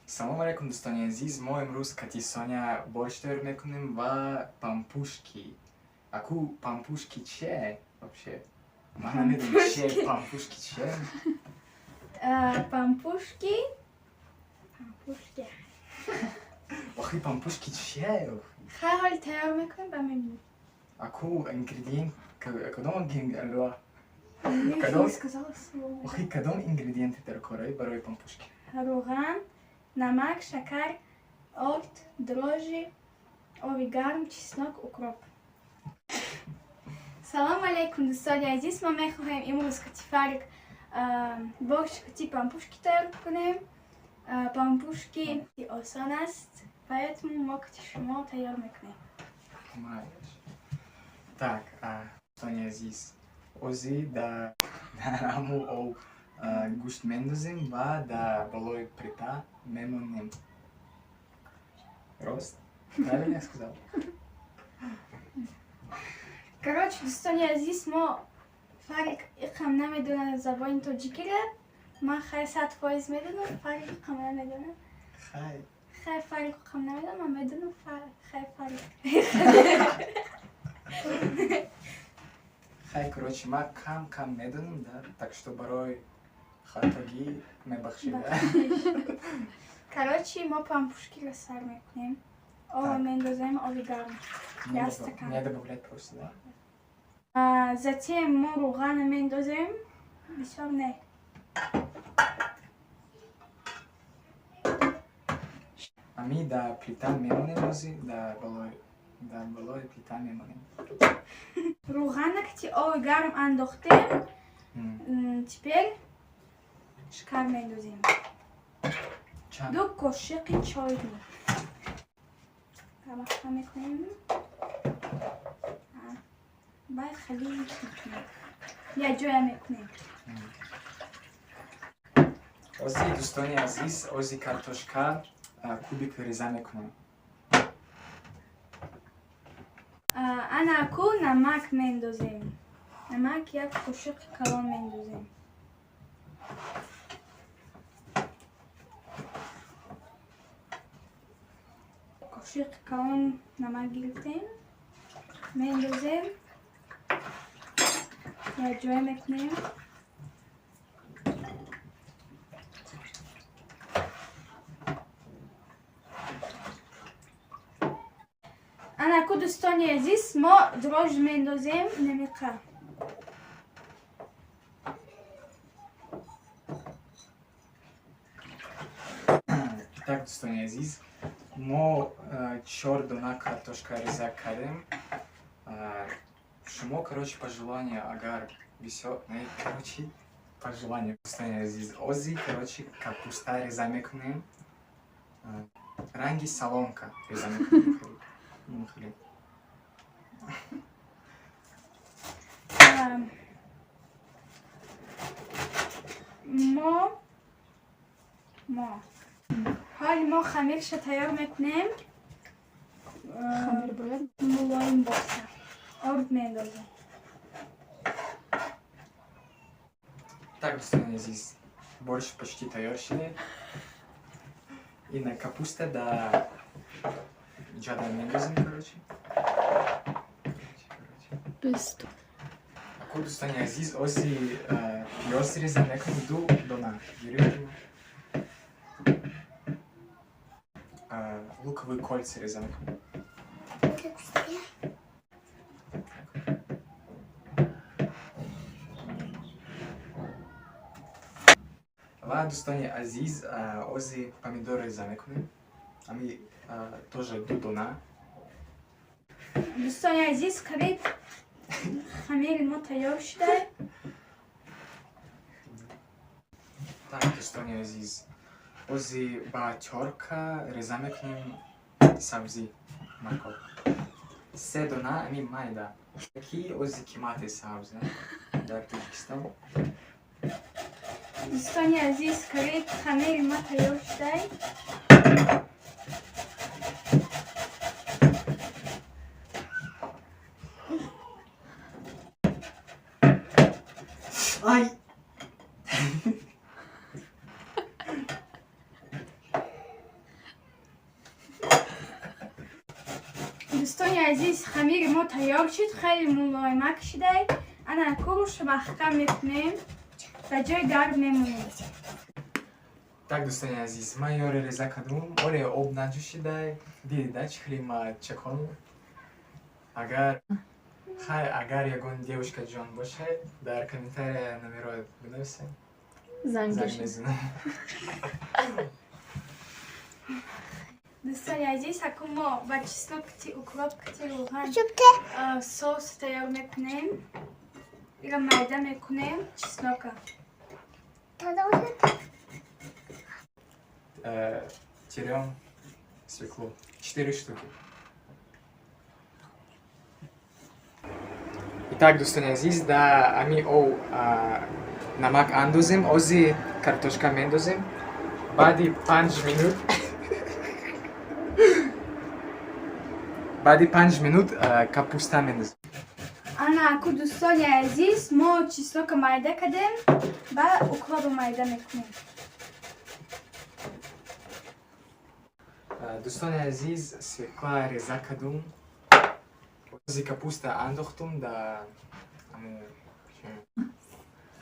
Салом алейкум, дӯстони азиз. Мо имрӯз кати Соня борщ тайёр мекунем ва пампушки. Аку пампушки чие вообще? Ман намедонам, чие пампушки, чие. Пампушки. Пампушки. Охи, пампушки чие? Хай, ҳоли тайёр мекунем, ба мебинем. Аку ингредиент кадом? Кадом? Сказала слово. Охи, кадом ингредиенти дар кораи барои пампушки? Равған, намак, шакар, орд, дрожжи, оби гарм, чеснок, укроп. Салом алейкум, дӯстони азиз. Мо мехоҳем имрӯз кати Фарик борщ кати пампушки тайёр кунем. Пампушки осон аст, поэтому мо кати шумо тайёр мекунем. Майш. Так, дӯстони азиз, ози дар ҳаму об гӯшт мендозем ва дар болои плита мемонем. Рост? Правильно я сказал? Короче, дӯстони азиз, мо Фарик иқам намедонад забони тоҷикиро. Ман хай 100% медонам, Фарик иқам намедонам. Хай. Хай, Фарик иқам намедонам, ман медонам, хай, Фарик. Хай, короче, ман кам кам медонам, да, так что барои хатогӣ мебахшед. Короче, мо пампушкиро сар мекунем. Об Так. мендозем, оби гарм. Як стакан. Не добавлять просто, да? Затем мо равғана мендозем. Бисёр не. Ами дар плита мемонем, ози дар болои плита мемонем. Равғана кати оби гарм андохтем. Теперь шакар мендозем. Чанд? 2 қошиқи чойни. Омехта мекунем. Баъд халид мекунем. Як ҷоя мекунем. Ози, дӯстони азиз, ози картошка кубик реза мекунем. Ана ку намак мендозем. Намак як қошиқи калон мендозем. Қошиқи калон намак гирифтем. Мендозем. Як ҷоя мекунем. Ана ку, дӯстони азиз, мо дрожжи мендозем намиқа. Так, дӯстони азиз, мо чор дона картошка реза кардем. Шумо, короче, по желанию, агар бисёр не, короче, по желанию, дӯстони азиз, ози, короче, капуста реза мекунем. Ранги соломка реза мекунем. Хеле. Мо ҳоли мо хамирша тайёр мекунем. Хамир бояд Мулоим боша. Орд меандозем. Так, дӯстони азиз, борщ почти тайёр шуд. Ина капуста да ҷада мендозем, короче. Короче, короче. Без Ку, дӯстони азиз, ози пиёз реза мекунем, ду дона. Гирифтем. Луковые кольца реза мекунем. Как себе? Ва, дӯстони азиз, ози помидор реза мекунем. Ами тоже ду дона. Дӯстони азиз, қариб хамири мо тайёр шуда. Так, дӯстони азиз, ози ба тёрка реза мекунем сабзӣ, морковь. Се дона, ами майда. Ки ози қимати сабз, не? Дар Тоҷикистон. Дӯстони азиз, қариб хамири мо тайёр шуда. Ай! Дӯстони азиз, хамири мо тайёр шуд, хеле мулоимак шудай. Ана куруш маҳкам мекунем, ба ҷои гарм мемонем. Так, дӯстони азиз, ман ёре реза кардум, оре об наҷӯшидай. Дидида чӣ хеле ма чакон. Агар хай, агар ягон девушка ҷон бошад, дар комментария номеро бинависед. Занг Занг бишед. мезанам. Дӯстони азиз, акун мо ба чеснок кати укроп кати рӯған соус тайёр мекунем. Ира майда мекунем чеснока. Трем свеклу. Четыре штуки. Итак, дӯстони азиз, да ами ов намак андозем, ози картошка мендозем. Баъди 5 минут, баъди 5 минут капуста мендозем. Ана аку, дӯстони азиз, мо чеснока майда кардем ба укропа майда мекунем. Дӯстони азиз, свекла реза кардум, ози капуста андохтум да аму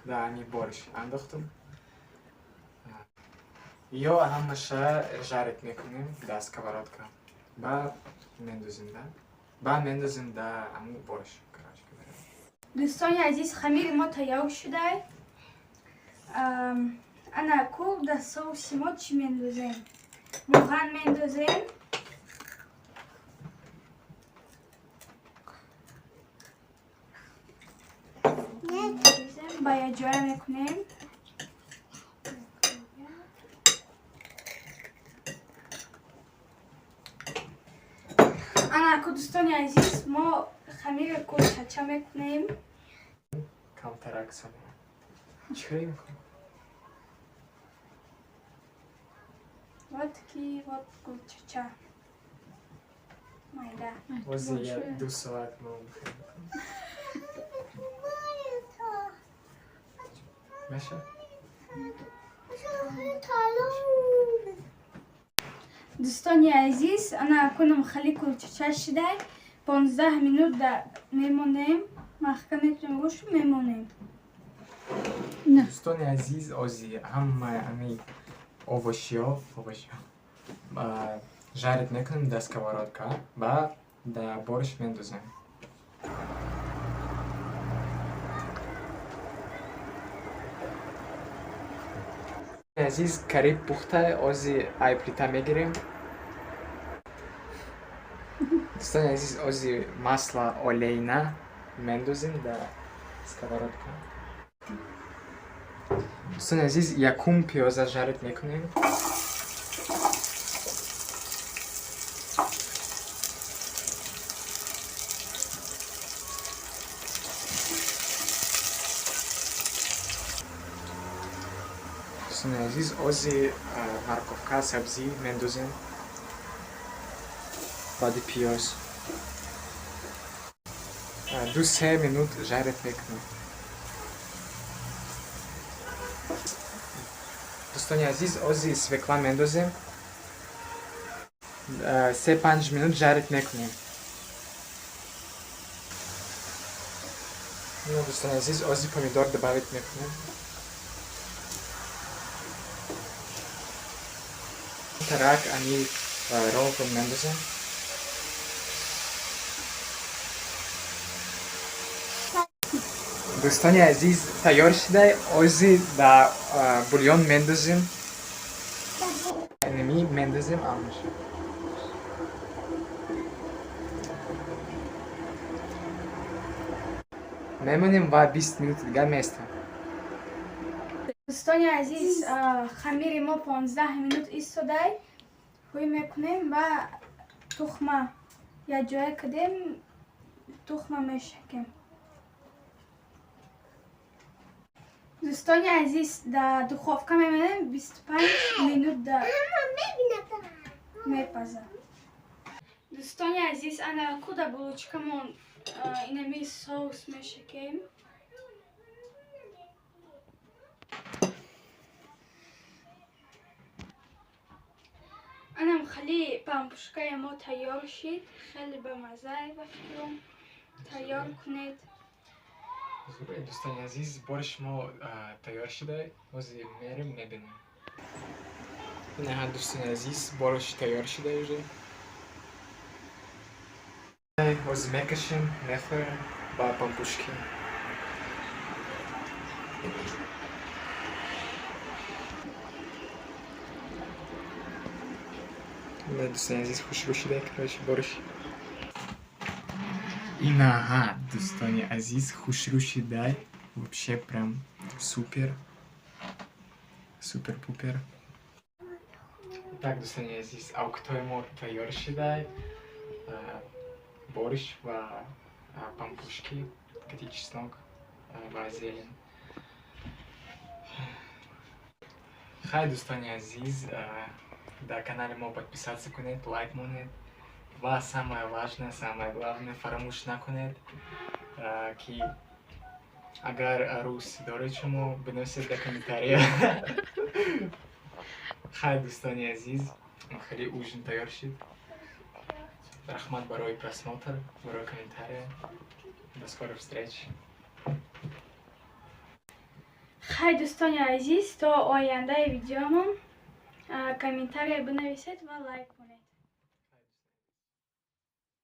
да ами борщ андохтум. Ё ҳамаша жарить мекунем да сковородка, ба мендозем да ба мендозем да аму борщ, короче говоря. Дӯстони азиз, хамири мо тайёр шудай. Ана ку дар соуси мо чӣ мендозем? Рӯған мендозем. Ба якҷоя мекунем. Ана ку, дӯстони азиз, мо хамира кулчача мекунем. Камтарак соли чӣ кор мекунем? Вот ки вот гулчача майда. Ози я 2 соат мо меша. Дӯстони азиз, ана кунам хали кулчача шидай. 15 минут да мемонем, маҳкам мекунем гӯшу мемонем. Дӯстони азиз, ози ҳамаи ами овощиё жарить мекунем дар сковородка, ба да борщ мендозем. Азиз, кариб пухта, ози ай плита мегирем. Дӯстони азиз, ози масло олейна мендозем дар сковородка. Дӯстони азиз, якум пиёза жарить мекунем. Дӯстони азиз, ози морковка, сабзӣ мендозем баъди пиёз. 2-3 минут жарить мекунем. Дӯстони азиз, ози свекла мендозем, 3-5 минут жарить мекунем. Дӯстони азиз, ози помидор добавить мекунем. Тарак ами ровро мендозем. Дӯстони азиз, тайёр шидай, ози да бульон мендозем, неми мендозем амаш. Мемонем ва 20 минути дигар местем. Дӯстони азиз, хамири мо 15 минут истодай, ҳӯй мекунем ва тухма якҷоя кардем, тухма мешакем. Дӯстони азиз, дар духовка мемонем, 25 минут да мепазад. Дӯстони азиз, ана куда булочкамон инами соус мешакем. Анам Хеле пампушкаи мо тайёр шид. Хеле бамаззае, ба фикрам. Тайёр кунед. Дӯстони азиз, борщ мо тайёр шуда, ҳозир мерем, мебинем. Инаҳа, дӯстони азиз, борщ тайёр шуда уже. Ҳозир мекашем, мехӯрем ба пампушки. Дӯстони азиз, хушрӯ шуда, короче, борщ. Инаҳа, дӯстони азиз, хушрӯ шидай. Вообще прям супер. Супер-пупер. Так, дӯстони азиз, овқатҳои мо тайёр шидай. Борщ ва пампушки, кати чеснок ва зелень. Хай, дӯстони азиз, дар канали мо подписаться кунед, лайк монед ва, самое важное, самое главное, фаромӯш накунед, ки агар рус доред шумо, бинависед дар комментария. Хай, дӯстони азиз, хеле ужин тайёр шид. Раҳмат барои просмотр, барои комментария. До скорых встреч. Хай, дӯстони азиз, то ояндаи видеомон. Комментария бинависед ва лайк.